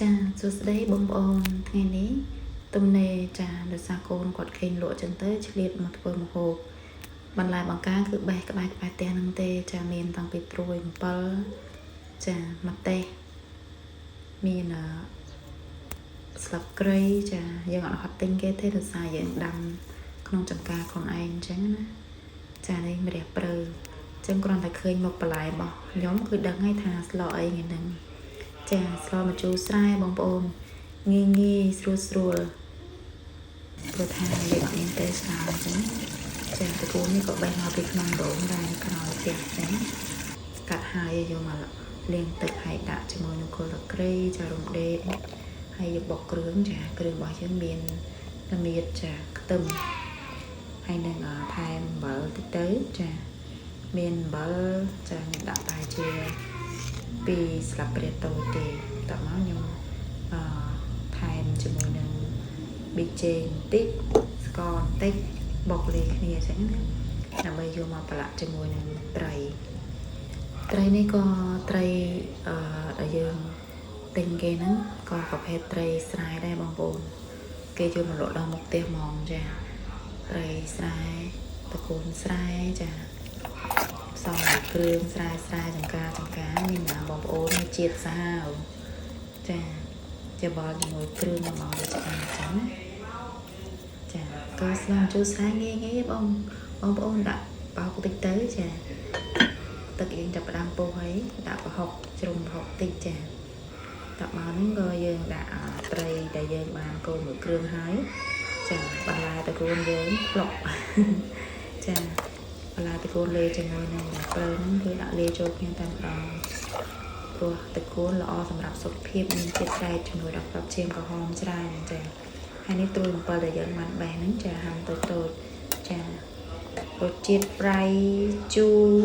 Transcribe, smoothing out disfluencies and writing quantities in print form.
ចាសួស្តីបងប្អូនថ្ងៃនេះទំនេរចាដោយសារកូនគាត់គេងលក់ចឹងទៅឆ្លៀតមកធ្វើម្ហូបបន្លែបង្ការគឺបេះក្បែរក្បែរផ្ទះហ្នឹងទេចាមានតាំងពីត្រួយអំពិលចាម្ទេសមានអឺស្លឹកគ្រៃចាយើងអត់ហត់ទិញគេទេដោយសារយើងដាំក្នុងចង្ការខ្លួនឯងអញ្ចឹងណាចានេះម្រះព្រៅអញ្ចឹងគ្រាន់តែឃើញមុខបន្លែរបស់ខ្ញុំគឺដឹងហើយថាស្លអីថ្ងៃហ្នឹង ចាស្លម្ជូរស្រែបងប្អូនងាយងាយស្រួលស្រួលព្រោះថាយើងអត់មានពេលច្រើនអញ្ចឹងចាតកូននេះក៏បេះមកពីក្នុងដងដែរក្រោយផ្ទះអញ្ចឹងកាត់ហើយយកមកលាងទឹកហើយដាក់ជាមួយនឹងគល់ស្លឹកគ្រៃចារំដេងហើយយកបុកគ្រឿងចាគ្រឿងរបស់យើងមានល្មៀតចាខ្ទឹមហើយនឹងថែមអំបិលតិចទៅចាមានអំបិលចាខ្ញុំដាក់ប្រហែលជា ពីស្លាបព្រាតូចទេតមកខ្ញុំអឺថែមជាមួយនឹងប៊ីចេងបន្តិចស្ករបន្តិចបុកលាយគ្នាអញ្ចឹងណាដើម្បីយកមកប្រឡាក់ជាមួយនឹងត្រី ត្រីនេះក៏ត្រីអឺដែលយើងទិញគេហ្នឹងក៏ប្រភេទត្រីស្រែដែរបងប្អូនគេយកមកលក់ដល់មុខផ្ទះហ្មងចាត្រីស្រែតកូនស្រែចា ផ្សំឲ្យគ្រឿងស្រែស្រែចង្ការចង្ការមានណាបងប្អូនមានជាតិសាហាវចាច្របល់ជាមួយគ្រឿងមកវាឆ្អិនអញ្ចឹងណាចាក៏ស្លម្ជូរស្រែងាយងាយបងបងប្អូនដាក់បោកតិចទៅចាទឹកយើងចាប់ផ្ដើមពុះហើយដាក់ប្រហុកជ្រុំប្រហុកតិចចាតមកហ្នឹងក៏យើងដាក់ត្រីដែលយើងបានកូរមួយគ្រឿងហើយចាបន្លែតកូនយើងផ្លុកចា បន្លែតកូនលាយជាមួយនឹងព្រៅហ្នឹងគឺដាក់លាយចូលគ្នាតែម្ដងព្រោះតកូនល្អសម្រាប់សុខភាពមានជាតិដែកជំនួយដល់ក្របឈាមក្រហមច្រើនចាហើយនេះត្រួយអំពិលដែលយើងបានបេះហ្នឹងចាហាន់តូចតូចចារសជាតិប្រៃជូរ